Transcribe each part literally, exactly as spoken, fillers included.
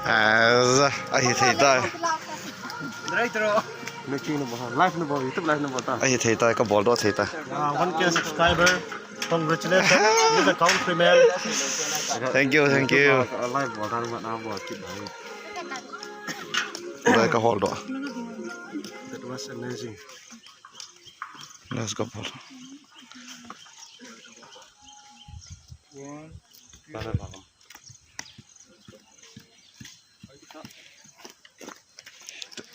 Aza, ahi thei ta. Director. Making na ba, live na ba, YouTube live na ba ta. Ahi thei ta, ka bol doh thei ta. Ah, one K subscriber. Congratulations, Mister Countryman. Thank you, thank you. Ah, live bol ta na ba, na ba, kit na. Dai ka hol doh. That was amazing. Let's go, Paul.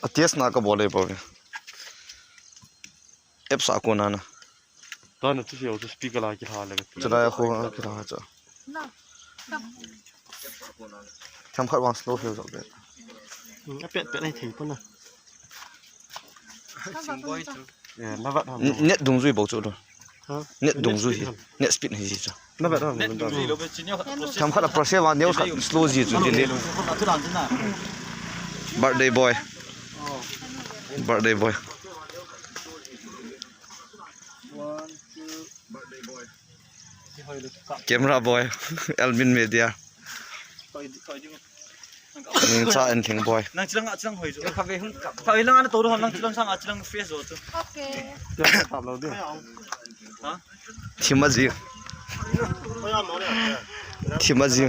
A test na ka bol e, Paul. Apps a kona na. Tana chu hiau chu speaker la kilha le. Chulai a khu kilha cha. Themkhat vang slow hiu jok le. Hmm, a pet pet nei thei pon na. Eh, na vat ham. Net dungjui bou chu lo. Ha? Net dungjui hi. Net speed hi chu. Na vat ham. Themkhat a process vang neo khat slow ji chu delay. Birthday boy. Birthday boy. Camera boy, Alvin Media. Ningcha and Thing boy. Nang chilang, chilang hoi jo. Kave hung ka. Kave lang ana to do, nang chilang sang, chilang face jo tu. Okay. Ha? Thima ji. Thima ji.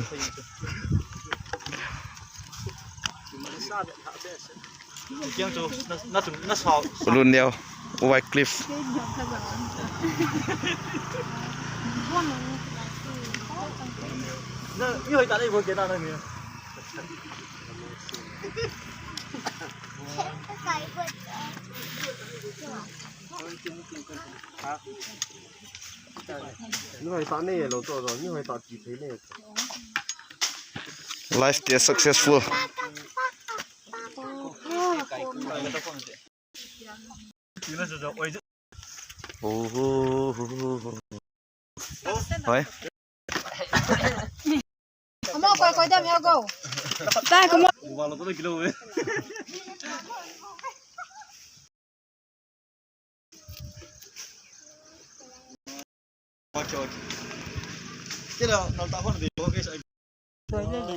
Kiang chu, na, na chu, na sao. Ulu Neo, Wycliffe. Na, ni hoi ta nei bo ke na na ni. Ni hoi ta nei lo to lo, ni hoi ta ki thei nei. Live test successful. Oho. Hoi. Amo koi koi dam ya go. Tai ko mo. Okay, okay. Kila, nang ta hon de, okay, sa. Koi le le.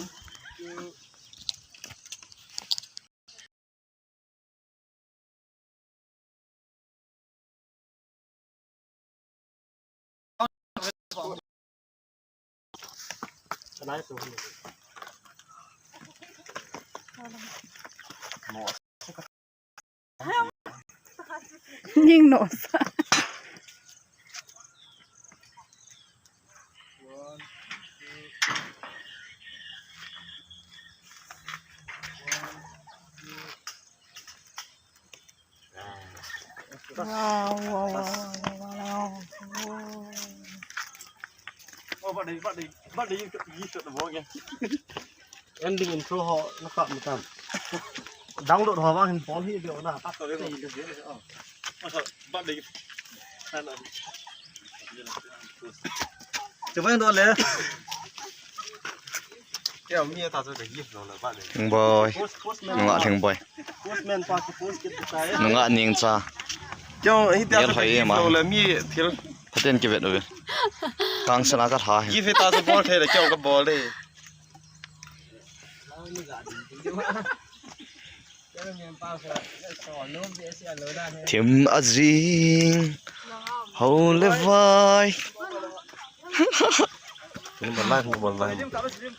Ning no sa. Wow, wow, wow, wow, wow. Oh, but they, but they, but they, you, you took the ball again. Ending intro ho, na kap mi tam. Download ho vang hin pon hi de na. Kap to de. Oh. But they, Te bai do le. Keo mi ta chu ka gift lo le ba le. Thing boy. Post, postman. Nunga Thing boy. Postman pa chu post kit ta e. Nunga Ningcha. Keo hi ta chu ka gift lo le mi thil. Pathen kivet uve. Kang sana ka tha hi. Gift ta chu bol thei le keo ka bol de. Thim a jing, ho le vai. Thim a lai, thim a lai.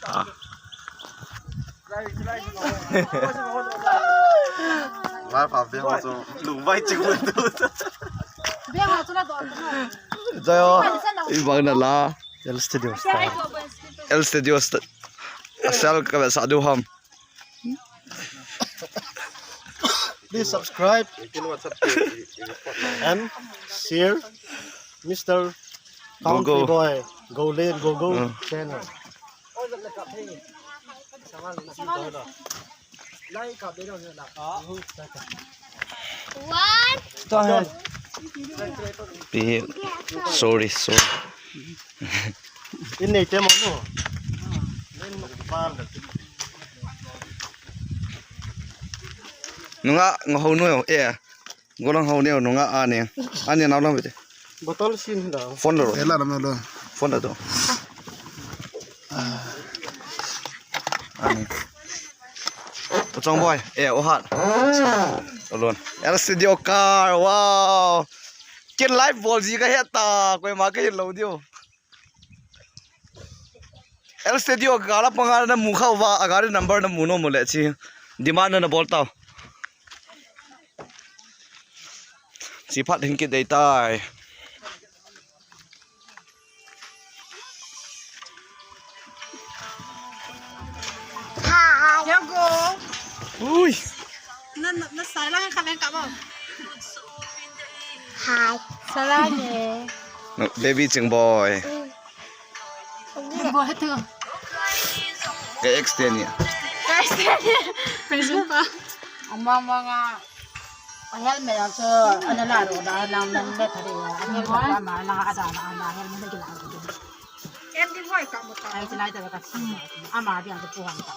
Ah. Vai pha ve ho chu lung vai chi mun tu. Jai ho, i bang na la. L Studio Star. L Studio Star. Asal ka sa du ham. Please subscribe and share Mister Country Boy, Go Lane Go Go channel. One. Go ahead. Pi, sorry, sorry. In nei te mo no. Nunga, nga ho no, eh. Golang ho neo nunga ani. Ani nau lam bete. Bottle sin da. Phone lo. Ela lam lo. Phone lo. Ani. Uchong boy. Eh, o hat. Alone. L Studio car. Wow. Ken live bol ji ka heta. Koima ka hin lo diu. L Studio gala panga na mu kha uva, a gari number na mu nom u le chi. Demand na bol tau. Chi phat hin kit dei tai. Hi. Yo go. Ui. Na, na, na sai lang kha leng ka mo. Hi. Salam e. No, baby ching boy. Boy tu. Ka ex te ni. Ka ex te ni. Present pa. Ama ma nga. A helmet ang so, ano la ro da, nang, nang le thari. A helmet pa ma, nang ada na, na helmet na kila. Em din hoy ka mo ta. Ay, sinay talaga. Ama di ang tuhan ta.